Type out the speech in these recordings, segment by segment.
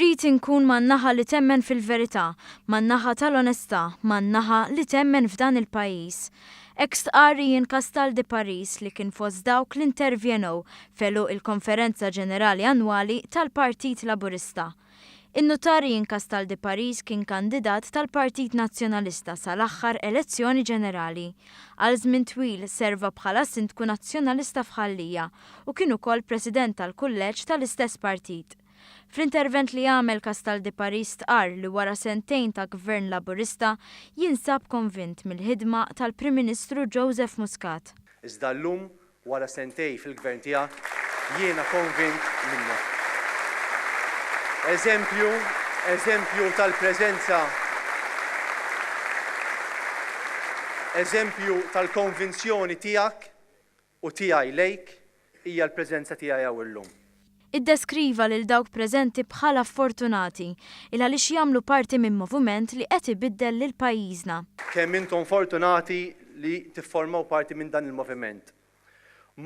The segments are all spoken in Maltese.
Irrid inkun man-naħa li temmen fil-verità, man-naħa tal-onestà, man-naħa li temmen f'dan il-pajjiż. Hekk stqarr Ian Castaldi Paris li kien fost dawk li ntervjenow f'għeluq il-Konferenza Ġenerali Annwali tal-Partit Laburista. In-Nutar Ian Castaldi Paris kien kandidat tal-Partit Nazzjonalista sal-aħħar elezzjoni ġenerali. Għal żmien twil serva bħala Sindku Nazzjonalista f'Ħal Lija u kien ukoll President tal-Kulleġġ tal-istess partit. Fl-intervent li għamel Castaldi Paris stqarr li wara sentejn ta' Gvern Laburista jinsab konvint mill-ħidma tal-Prim Ministru Joseph Muscat. Iżda llum Wara sentej fil-Gvern tiegħek, jiena konvint minnek. Eżempju, eżempju tal-preżenza, eżempju tal-konvinzjoni tiegħek u tiegħi lejk hija l-preżenza tiegħi hawn illum. Iddeskriva lil dawk preżenti bħala ffortunati, il għaliex jagħmlu parti minn moviment li qed ibiddel lil pajjiżna. Kemm intom fortunati li tifformaw parti minn dan il-moviment.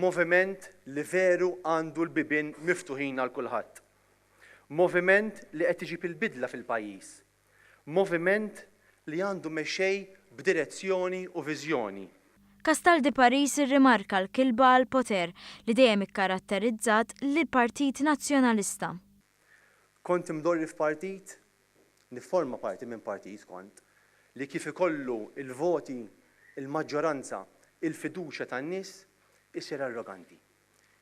Moviment li veru għandu l-bibien miftuħin għal kulħadd. Moviment li qed iġib il-bidla fil-pajjiż. Moviment li għandu mexxej b'direzzjoni u viżjoni. Castaldi Paris irrimarka l-kilba għall-poter li dejjem ikkaratterizzat lill-Partit Nazzjonalista. Kont imdorri f'partit, nifforma parti minn partit kont, li kif ikollu l-voti, il-maġġoranza, il-fiduċja tan-nies, isir arroganti,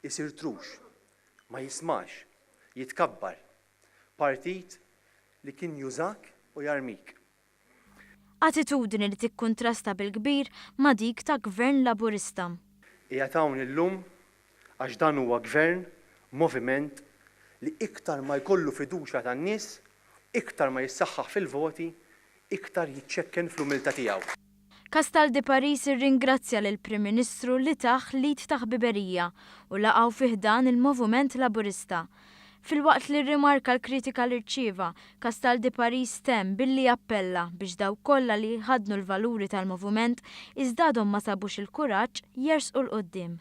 isir trux, ma jismax, jitkabbar, Partit li kien jużak u jarmik. Attitudni li tikkuntrasta bil-kbir ma' dik ta' Gvern Laburista. Qiegħed hawn illum għax dan huwa Gvern, moviment, li iktar ma jkollu fiduċja tan-nies, iktar ma jissaħħaħ fil-voti, iktar jiċċekken fl-umiltà tiegħu. Castaldi Paris irringrazzja lill-Prim Ministru li tah l-id ta' ħbiberija u laqgħu fi ħdan il-Movument Laburista. Filwaqt li rrimarka l-kritika li rċieva, Castaldi Paris temm billi appella biex dawk kollha li jħaddnu l-valuri tal-Movument iżda għadhom ma sabux il-kuraġġ jersqu 'l quddiem.